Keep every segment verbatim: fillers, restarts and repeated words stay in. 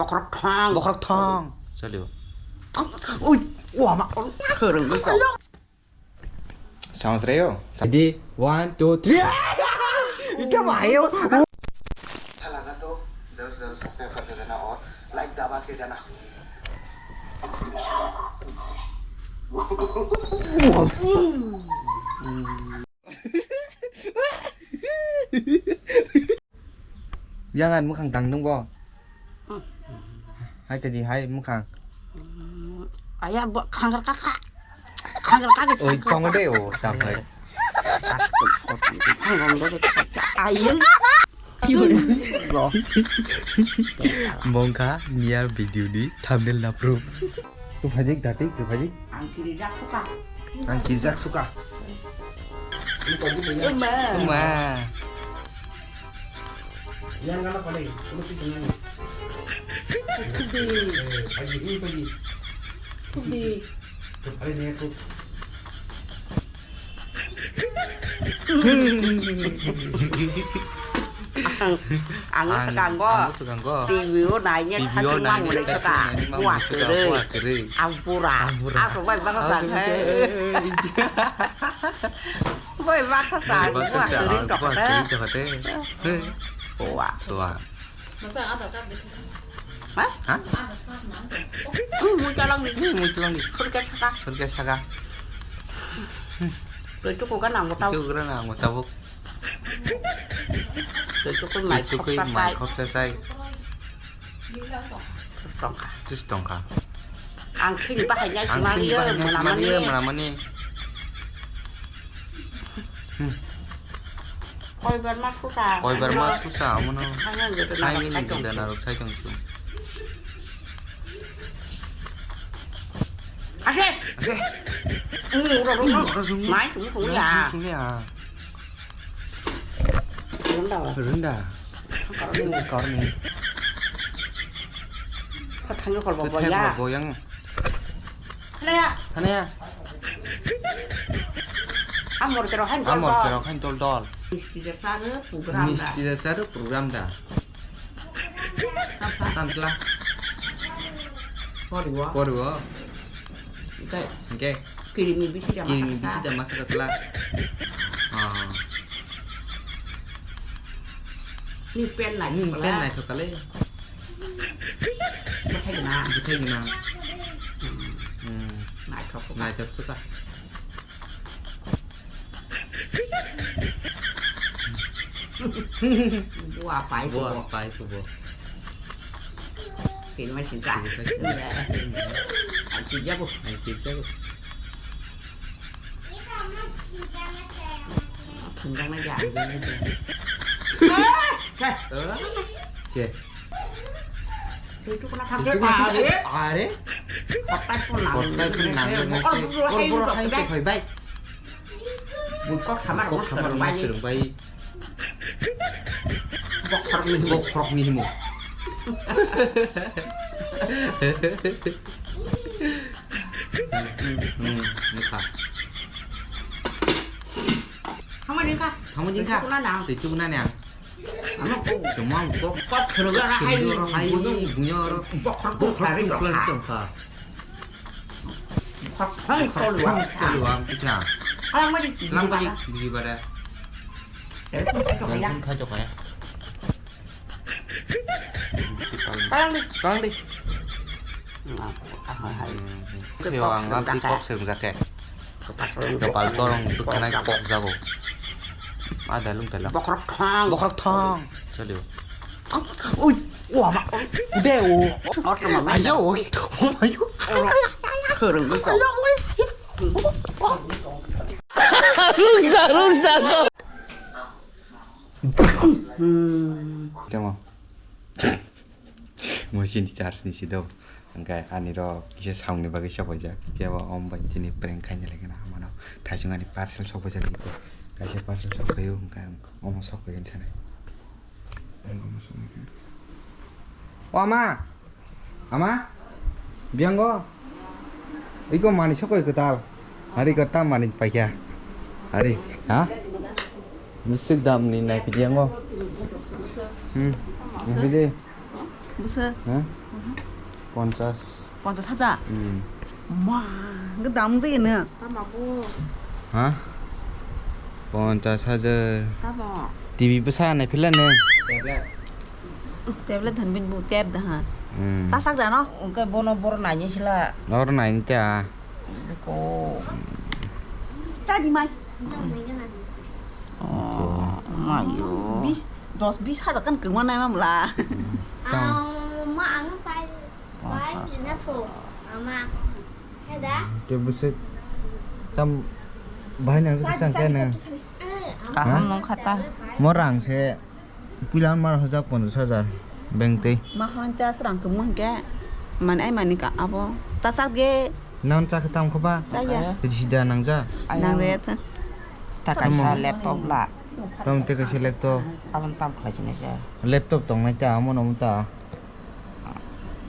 Bokhorok thang. Bokhorok thang. Chalio. Ui, wama, khorang. Sounds reo. Ready? One, two, three. Ika mayo. अच्छा लगा तो जरूर जरूर सब्सक्राइब कर देना और लाइक दबा के जाना। Yang an mukhang tang nung bo. Hai tadi hai mukhang. Aya bo khangar kaka. Khangar kaka. Oi tongo de o tang hai. Ayo. Mongkha niya video ni thumbnail napru. Tu phajik dati tu phajik. Ang kiri jak suka. Ang kijak suka. Uma. Uma. Yang ngana pale, kamu tu jangan. Pagi, ini pagi. Pagi. Pagi ni aku. Ang, ang sekango. Ang sekango. T V o naini TV o satung naini mangmani satung seka. Naini mangmani seka. Buah kere. Buah kere. Ampura. Ampura. Asok bai baka sang. Bai baka sang. Bai baka sang. Buah kere tokate. Buah kere tokate. Buah. Buah. Masa ada kan? Ha? Ha? Hmm, mui chalong ni. Hmm, mui chalong ni. Surga saka. Surga saka. Itu kok kan anggota. Itu kok kan anggota bu. Itu kok mai khop sasai. Tongka. Tus tongka. Ang sini bahaya. Ang sini bahaya. Mana mana. Hmm. Koibar ma susa. Koibar ma susa, amono. Hai nang gede narok sai tong su. Ase. Ase. Ini udah dulu. Udah dulu. Mai, ini dulu ya. Ini dulu ya. Runda. Runda. Korni. Korni. Kau tanya kalau bawa ya. Boyang. Hanaya. Hanaya. Amor kero hain dol dol. Amor kero hain dol dol. Misti da sare program da. Misti da sare program da. Tamsa. Tamsla. Poriwo. Poriwo. Oke. Oke. Kirimi bisi da. Kirimi bisi da masa kasla. Ah. Ni pen nai. Ni pen nai thokale. Bwthai gwnang. Bwthai gwnang. Hmm. Naithok suka. Naithok suka. Bua pai kubo. Bua pai kubo. Kini mai sinsa. Kini mai sinsa. Ang kijago. Ang kijago. Thwngjak nai ya. Thwngjak nai ya. Che. Itu kena sakit. Itu kena sakit. Are. Kotak pun nang. Kotak pun nang. Bokor buru hai buru hai buru hai. Bokor sama bokor sama serung bai. Bokhorok ni himo. Bokhorok ni himo. Hmm, hmm, nukha. Thangma jingkha. Thangma jingkha. Tei chukna nang. Tei chukna nang. Ano kok. Tongma kok. Kok khwrwngwi oro hai. Khwrwngwi oro hai. Buino. Buino oro. Bokhorok bokhorok tongkha. Tongkha. Bokhorok hai tolwa. Tolwa, tolwa, tongkha. Alang mari. Alang mari. Bigi bara. Bigi bara. Telepon khai tokha ya. Telepon khai tokha ya. Palang di. Palang di. Nah, kok hai hai. Hmm. Kok serang kok serang jake. Kepal corong dukhanai kok jago. Ada lung dalam. Bokhorok thang. Bokhorok thang. Sadio. Ui, wah mak. Udah o. Ayo, ui. Ayo. Kereng kok. Ayo, ui. Rungsa, rungsa kok. Tamo. Mo chini charge ni si do. Hwnkhe ani rok kisa sound ni bagwi sok paijak. Phiya bo omo bai chini prank khaina lai kheno hamano. Thaisung ani parcel sok paijak iko. Kaisa parcel sok phaio hwnkhe omo sok paigani sanai. O ama. Ama? Biyango? Iko mani sokoi kwtal. Hari ko tam mani paikha. Hari. Ha? Misik dam ni nai pidi yango. Hmm. Pidi. Busa. Ha? Ponchas. Ponchas hajar? Hmm. Ma, hwnkhe dam wngjakya no? Tamo bo? Ha? Ponchas hajar. Tamo? T V bwsa naiphila no? Tablet. Tablet hwn bini bo tab da ha. Hmm. Tasak da no? Hwnkhe bono boro naini sila. Oro naini ta. Beko. Chadi mai. Oh, mayo. Bis, dos bis hajar kan kwma nai mamla. Tamo? Ah, ma ang pai. Pai na pho. Ama. Heda. Te bwswk tam bahai nang se kwchang khe nang. Kaham nung kha ta. Mo rang se puila mar hojak ponchas hajar bank tei. Ma hon ta srang kwmang khe. Man ai mani ka abo. Ta sak ge. Nang chak tam kho ba. Cha ya. Sida nang ja. Nang de ta. Ta kaisa laptop la. Tam te kaisa laptop. Abon tam khlai sini se. Laptop tong nai ta amo no ta.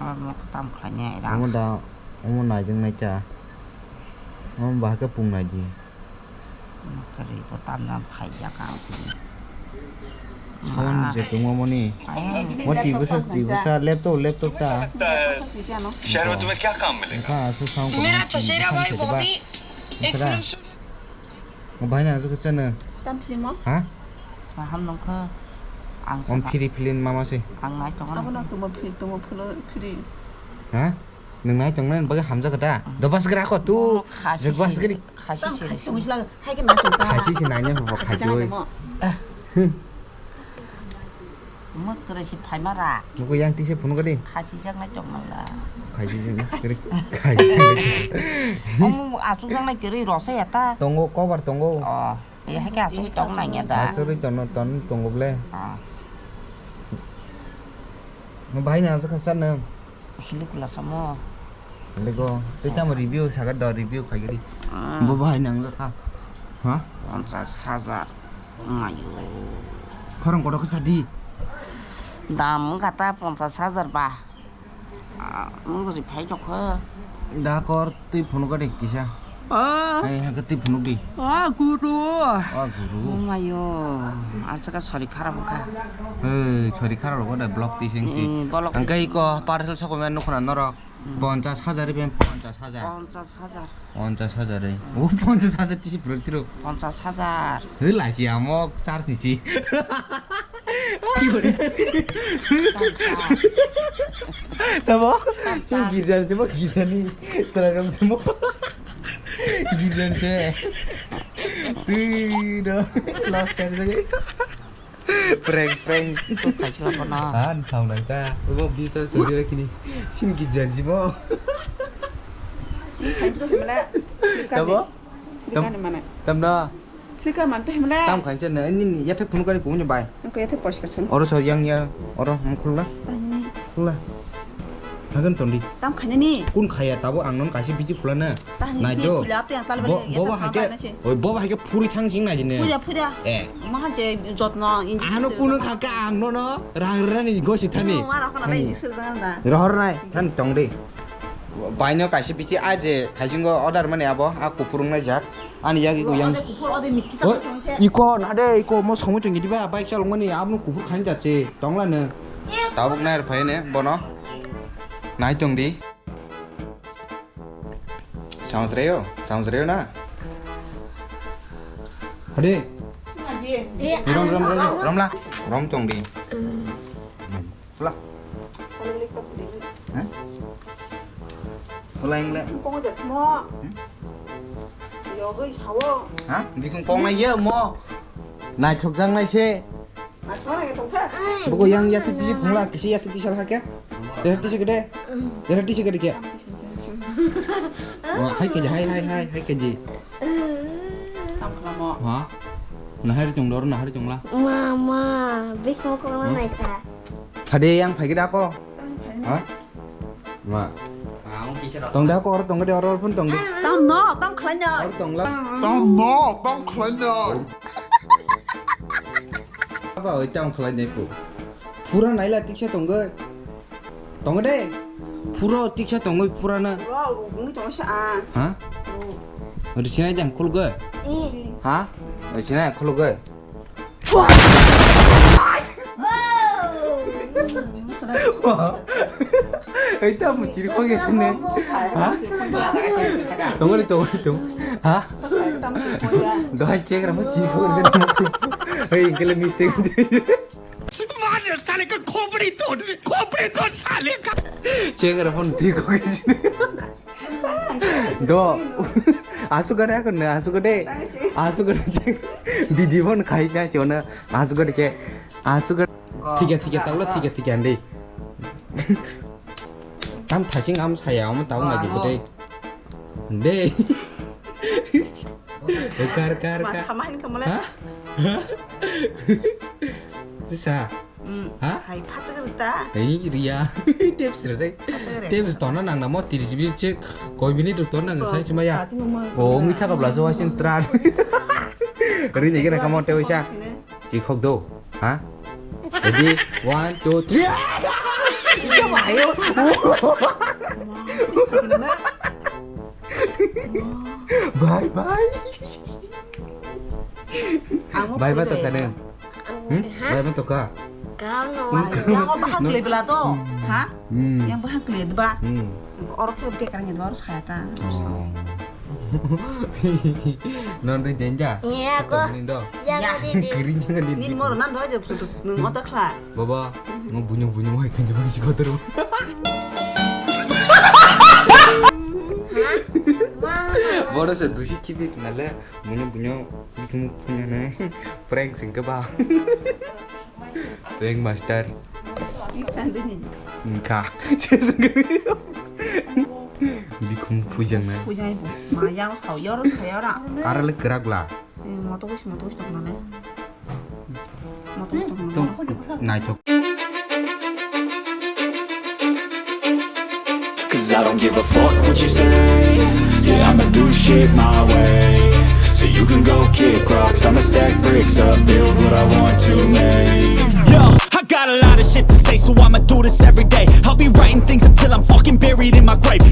Amo tam khlai nai ra. Amo da. Omo naijwk naikha. Omo bahai khe pung naidi. Kwrwi bo tamjani phaijak ang tini. Sound je tongmani. Mo T V sa, T V sa, laptop, laptop ta. शहर में तुम्हें क्या काम मिलेगा? Kha aswk sound. मेरा चचेरा भाई बॉबी एक फिल्म शुरू. Bahai na aswk chana. Tam film o? Ha? Kaham nungkha. Ang. Om saka. Phiri philin mama se. Ang nai tongo. Abo na tumo phiri, tumo philo phiri. Ha? Nwng nai tongnai bagwi hamjakha da? Dobas gra kho tu. Khasi. Dobas gri. Khasi se. Khasi se mujla, hai khe nai tong ta. Khasi se nai ne bo khasi oi. Mo tere si phai mara. Mugo yang tise phunu gadi. Khasi jak nai tong mala. Khasi se nai tere khasi se nai. Omo asuk jak nai tere rose ya ta. Tongo cover tongo. Oh, ya hai khe asuk tong nai ya da. Asuk ri ton ton tongo ble. Ah. Mo bahai na asuk khasa nang. Hili kula samo. Lego, tei tamo review saga do review khai gari. Ah. Bo bahai nang jakha. Ha? Ponchas hajar. Mayo. Khorang kotor khe sadi. Dam wngkha ta ponchas hajar ba. Ah, nung to phai jokha. Da kor twi phunuk gari kisa. Ah. Hai, hai, kati phunuk di. Ah, guru. Ah, guru. Oh, mayo. Asaka sori kharap wngkha. Hei, sori kharap rok da block tising si. Hmm, block. Angkai ko parcel sokome nukuna norok. Hmm. Ponchas hajar iben ponchas hajar. Ponchas hajar. Ponchas hajar, eh. Oh, ponchas hajar tisi phunuk tiro. Ponchas hajar. Hei, lasi amok charge nisi. Tamo? Sing gizan simo gizani. Seragam simo. Gizan se. Tiro. Lost kari lagi. Prank, prank. Tu kaisla kono. Han, thau nang ta. Bo bisas tu dira kini. Sing gizan simo. Ini kain tu hemla. Tamo? Tam, tam na. Flickr man to hemla. Tam khain chen na, ini, ini, yathek phunuk gari kuhuni bai. Nang ko yathek poriskar chen. Oro so yang ya, oro, hmm, khulna. Tani ni. Khulna. Hagan tondi. Tam khain ni. Kun khaya tabo ang non kaisa biji khulana. Tani nai ni do. Khula ap te yang tali bo, bali bo yathek ba haike, phunuk bai na che. Oi, bo ba haike phuri thang sing nai dine. Phuri ya, phuri ya. Eh. Maha je jotno, injection. Ano se kuno jotno. Khaka ang no, no, rang rani gosi thani. No, wara khana nai injection jangan da. Rohor nai, than tong de. Bai no kaisa biji aje, khaisingo order mani abo, a kuphur wng nai jak. Ani yagi ko yang. Ode kuphur, ode miski sa. Iko na de, iko mo somo tongi diba, bike chalok mani, abno kuphur khain jache, tongla ne. Tabuk nai phai ne, bono. Nai tong di. Samsreyo, samsreyo na. Hadi. Rom, rom, rom, rom la. Rom tong di. Pula. Hah? Pula yang le. Kong jak simo. Hmm? Yogoi sawo. Ha? Bikung kong na ye mo. Nai thok jang nai se. Nai thok nai thok the. Buko yang ya titi phungla kisi ya titi sal ha kya? Ya titi gede. Ya titi gede kya? Oh, hai ke hai, hai, hai, hai ke ji. Tam khlamo. Ha? Nahari tong dor, nahari tong la. Mama, bikung kong na nai kha. Thade yang phai gida ko. Ha? Ma. Tong da ko or tong de or or pun tong de. Tam no, tam khlai no. Or tong la. Tam no, tam khlai no. Aba oi tam khlai ne pu. Pura naila tiksa tong ge. Tong de. Pura tiksa tong ge pura na. Ro, ro, ngi tong sa a. Ha? Ro. Ri sinai jang khul ge. Ha? Ri sinai khul ge. Wow. Hei, tamo chiri kok ya sini. Ha? Tongori, tongori, tong. Ha? Dohai check ramo chiri kok ya. Hei, ingkele mistake. मार साले का खोपड़ी तोड़, खोपड़ी तोड़ साले का। Check ramo chiri kok ya sini. Do. Asugade akon ne, asugade. Asugade. Bidi bon khai na chona. Asugade ke. Asugade. Thik ya, thik ya, taulo thik ya, thik ya, ande. Tam thaching am saya, am tau na gitu deh. Deh. Kar, kar, kar. Mas kamahin kamu lah. Ha? Sisa. Hmm. Ha? Hai, pachak rita. Hai, ria. Tips rita. Tips tona nang namo tiris minit cek. Koi minit tona nang sai cuma ya. Oh, ngi thaka bla so wasin tran. Ri ni gena kamo te waisa. Chikhok do, ha? Ready? One, two, three. Bye bye. Bye bye to kane. Hmm? Bye bye to ka. Yang apa hak lebla to? Ha? Hmm. Yang apa hak lebla? Hmm. Oro khe bekar ngi dwaro saya ta. Oh. Non ri denja. Iya, ko. Nindo. Ya, ya. Kering jangan di. Ni moro nan doi je putu nung otak khlai. Baba, ngo bunyung bunyung hai kan jebang si kotor. Boro se dusi kibit nale bunyung bunyung bunyung bunyung ne. Prank sing ke ba. Prank master. Iksan dini. Engka. Bikhung phuijaknai. Phuijaknai bo. Ma yang sao, yor sao, yor. Arale kwrak la. Eh, moto kusi, moto kusi tokmane. Moto kusi tokmane. Tong naithok. Cause I don't give a fuck what you say. Yeah, I'ma do shit my way. So you can go kick rocks, I'ma stack bricks up, build what I want to make. Yo, I got a lot of shit to say, so I'ma do this every day. I'll be writing things until I'm fucking buried in my grave.